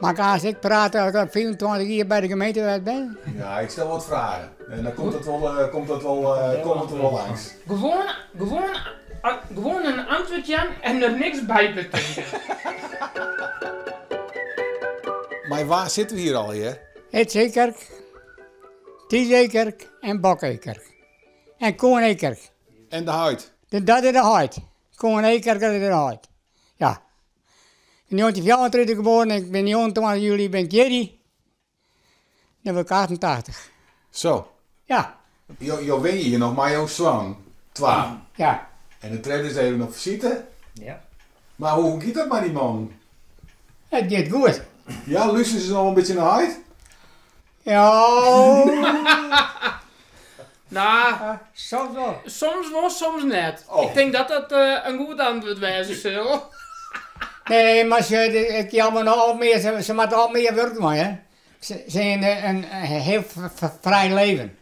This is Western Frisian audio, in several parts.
Mar ik aanst ek prate as ik al 25 jier by de gemeente west bin? Ja, ik stel wat fragen. En dan komt it wol, komt it wol, komt it wol langs. Gewoan, gewoan, gewoan in antwurd jaan en der niks by betinke. Mei wa sitte we hjir allegear? Ids Ekerk, Ties Ekerk en Bok Ekerk. En Koen Ekerk. En de heit? Dat is de heit. Koen Ekerk, dat is de heit. Ja. Yn 1934 geboren, ik bin 29 july bin ik jierdei. Dan wurd ik 88. Zo. Ja. Jo, jo wenje hjir noch mei jo soannen, twa. Ja. En de tredde is even op visite. Ja. Mar hoe giet dat mei dy mannen? It giet goed. Ja, lústerje se noch in bytsje nei heit? Ja. No, soms wol. Soms wol, soms net. Oh. Ik tink dat dat in goed antwurd wêze sil. Nee, mar se, ik jou mar al mear, se moatte al mear wurk dwaan, hè. Se hawwe in hiel frij leven.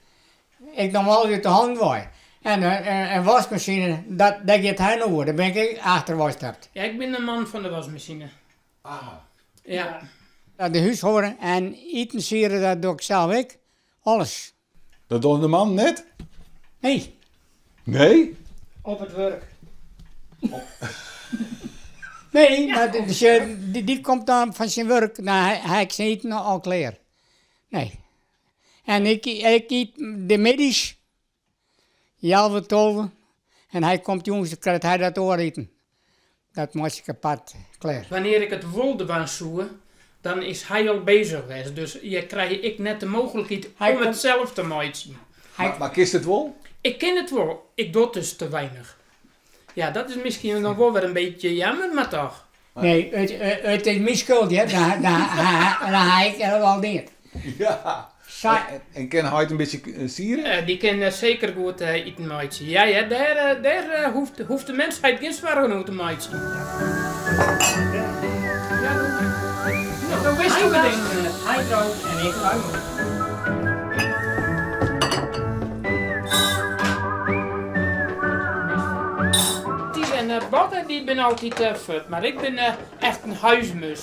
Ik nim alles út de hannen wei. En in waskmasine, dat, dêr giet hy no oer. Dêr bin ik ek achter wei stapt. Ja, ik bin de man fan de waskmasine. Aha. Ja. De húshâlden en itensiede, dat doch ik sels ek. Alles. Dat docht de man net? Nee. Nee? Op it wurk. Nee, mar dy komt dan fan syn wurk, dan ha ik syn iten al klear. Nee. En ik yt de middeis, healwei tolven, en hy komt jûns, dan krijt hy dat oare iten. Dat meitsje ik apart klear. Wannear ik it wol dwaan soe, dan is hy al bezich west. Dus je krije ek net de mooglikheid om it sels te meitsjen. Mar kinst it wol? Ik kin it wol, ik doch it dus te weinich. Ja, dat is miskien noch wol wer in bytsje jammer, mar toch. Nee, it is myn skuld hear, dan ha ik it al dien. Ja. En kin heit in bytsje siere? Dy kin seker goed iten meitsje. Ja hear, dêr dêr hoecht de mensheid gjin soargen oer te meitsjen. Ja, do witst hoe it is. Hy droogt en ik ruimel. Ties en Botte dy binne altyd fuort, mar ik bin echt in huismus.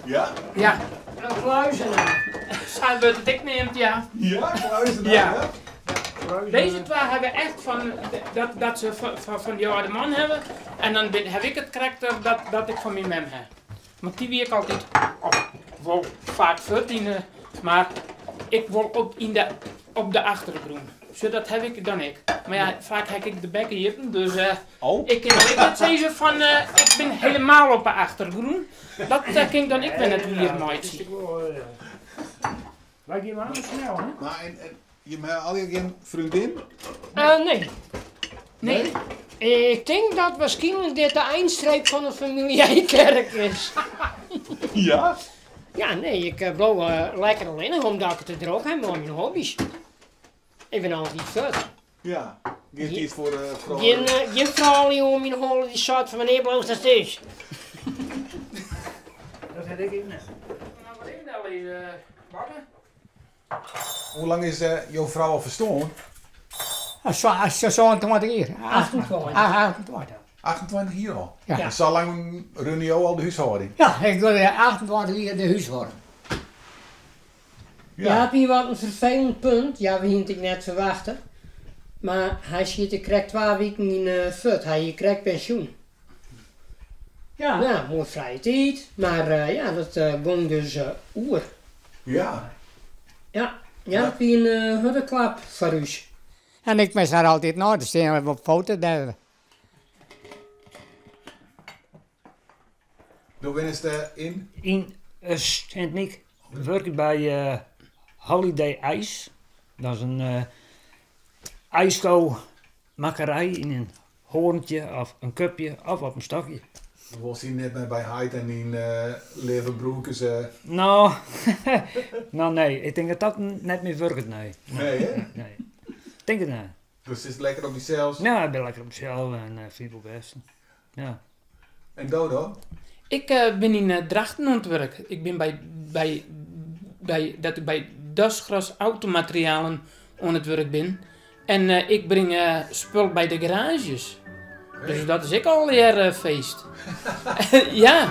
Ja? Ja. In kluizenaar. Sa wurdt it ek neamd, ja. Ja, kluizenaar, ja. Dizze twa hawwe echt fan dat se fan dy âlde man hawwe en dan haw ik it karakter dat ik fan myn mem ha. Want dy wie ek altyd, of wol faak fuort yn de, mar ek wol op yn de op de achtergrûn. Sjoch, dat haw ik dan ek. Mar ja, faak ha ik de bekke iepen, dus ik kin dan ek net sizze fan ik bin helemaal op de achtergrûn. Dat kin ik dan ek wer net wier meitsje. Wy gean mar snel, hè? Mar en, en jim ha allegear gjin freondin? Nee. Nee. Ik tink dat waarskynlik dit de einstreep fan de famylje Ekerk is. Ja? Ja, nee, ik bliuw lekker allinnich omdat ik it te drok ha mei myn hobbys. Ik bin altyd fuort. Ja, gjin tiid foar froulju? Gjin froulju oan myn holle dy't seit fan wannear bliuwst dan thús? Dat ha ik ek net. Nou, wat even del bakken. Hoe lang is jo frou al ferstoarn? 27 jier. 28. 28. 28 jier al? Ja. En sa lang runne jo al de húshâlding? Ja, ik doch 28 jier de húshâlding. Ja, it wie wat in ferfelend punt. Ja, we hiene it ek net ferwachte. Mar hy siet der krekt twa wiken yn fuort. Hy hie krekt pensjoen. Ja. Ja, moai frije tiid. Mar ja, dat gong dus oer. Ja. Ja, ja, it wie in hurde klap foar ús. En ik mis har altyd noch, der stean wol foto's dêr. Do wennest yn? Yn Sint Nyk. Wurk ik by Holiday Ice. Dat is in ijskomakkerij yn in hoarntsje of in kupje of op in stokje. Do wolst hjir net mear by heit en dyn leave broerkes? No, no nee, ik tink dat dat net mear wurket, nee. Nee hè? Nee, tink it net. Do sitst lekker op dysels? Ja, ik bin lekker op mysels en fyn it wol bêst. Ja. En do dan? Ik bin yn Drachten oan it wurk. Ik bin by, by, by, dat ik by Dasgras Automaterialen oan it wurk bin. En ik bring spul by de garaazjes. Dus dat is ek allegear feest. Ja.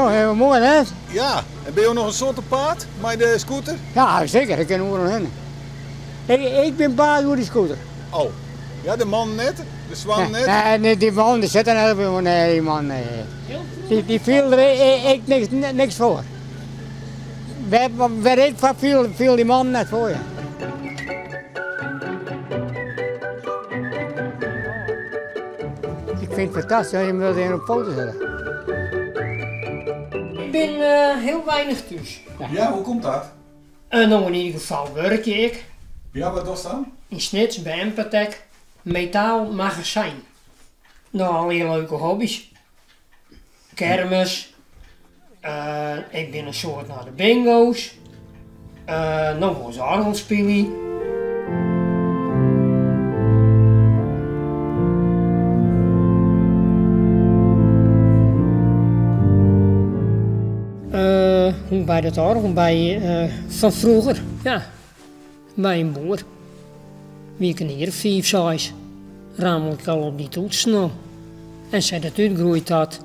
No, hiel moai hè? Ja, en binne jo noch in soad op paad mei de scooter? Ja, seker. Ik kin oeral hinne. Ik, ik bin baas oer dy scooter. Oh, ja, de man net? De soannen net? Nee, nee, dy man dy sit der net op. Nee, man, nee. Dy, dy fielt der ek niks, niks foar. Wêr, wêr ik foar fiel, fiel dy man net foar, ja. Ik fyn it fantastysk dat je me dat op foto sette. Ik bin hiel weinich thús. Ja, hoe komt dat? No, yn ieder gefal wurkje ik. Ja, wat dochst dan? Yn Snits by Empatec, metaal magazijn. No, allegear leuke hobby's. Kermis, ik bin in soad nei de bingo's, no wolris oargel spylje. Hoe by dat oargel by fan froeger, ja, by in boer. Wie ik in jier of fiif, seis, rammel ik al op dy toetsen al. En sa dat útgroeid tot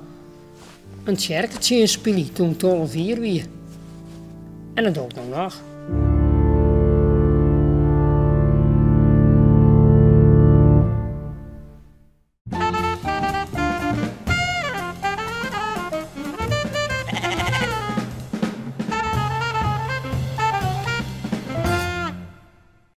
in tsjerketsjinst spylje toen ik 12 jier wie. En dat doch ik no noch.